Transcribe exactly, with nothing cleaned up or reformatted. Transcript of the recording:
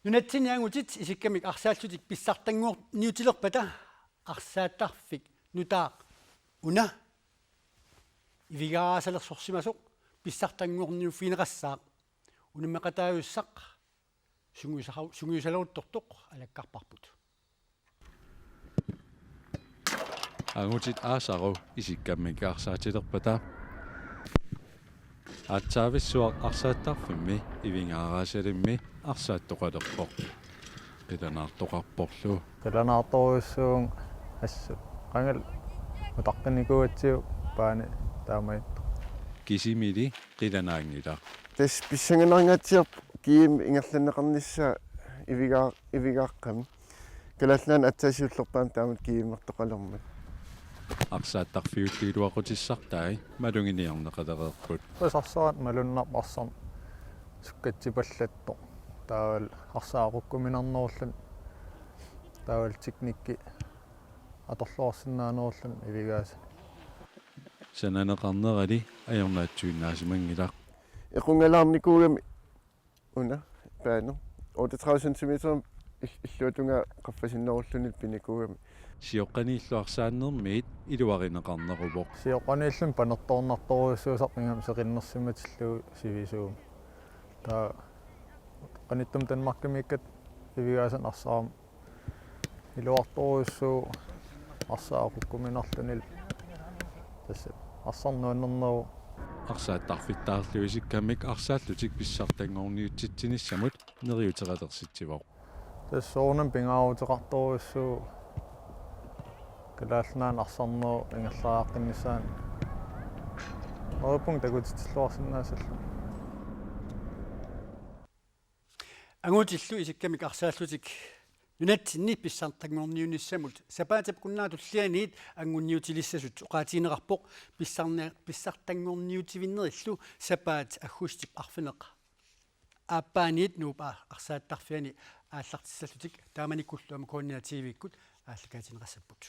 Nunatsinni angutit isikkamik arsaallutik pissartanngorniutilerpata arsaattarfik nutaaq una ivigaaraasalersorsimasoq pissartanngorniuffigineqassaaq. Unammeqataajussaq sungiusa-, sungiusaleruttortoq alakkarparput. Angutit aasaru isikkamik arsaatilerpata. Aatsaavissuaq arsaattarfimmi ivigaaraasalimmi arsaattoqalerpoq. Qilanaartoqarporlu. Qilanaartorujussuuvunga assut. Qangali utaqqinnikuugatsigu paani taamaattut. Kisimili qilanaanngilaq. Tassa pissanganarngaatsiarpoq G M ingerlanneqarnissaa ivigaa-, ivigaaqqami. Kalaallit Nunaanni aatsaat siullerpaamik taamatut G M-ertoqalermat. Arsaattarfiullu iluaqutissartai maluginiarneqalereerput. Tassa arsaratta malunnarpoq arsarneq sukkatsipallattoq. Taavalu arsaq aqukkuminarnerulluni. Taavalu teknikki atorluarsinnaanerulluni ivigaasani. Sananeqarnerali ajornaatsuinnaasimanngilaq. Equngalaarnikuugami una paani otteogtredive centimeter il-, illuatungaa qaffasinnerulluni pinikuugami. Sioqqaniillu arsaannermiit iluarineqarneruvoq. Sioqqaniilluni panertoornartorujussuusarput ingammik seqinnersimatillugu sivisuumik. Taava qanittumi Danmarkimiikkatta ivigaasanik arsarama iluartorujussuuvoq arsaq aqukkuminarlunilu. Tassa arsarneq nuannerneruvoq. Arsaattarfittaarlu isikkamik arsaallutik pissartanngorniutsitsinissamut neriuteqalersitsivoq. Tassa soorunami pingaaruteqartorujussuuvoq Kalaallit Nunaanni arsarnerup ingerlariaqqinnissaanut. Neriuppunga takutitilluarsinnaassallugu. Angutillu isikkamik arsaallutik nunatsinni pissartanngorniunnissamut sapaatip akunnerata tullianiit anguniutilissasut oqaatigineqarpoq pissarne-, pissartanngorniutivinnerillu sapaat aggustip arfineq-aappaaniit Nuup a-, arsaattarfiani aallartissallutik. Taamanikkullu aamma K N R T V-kkut aallakaatigineqassapput.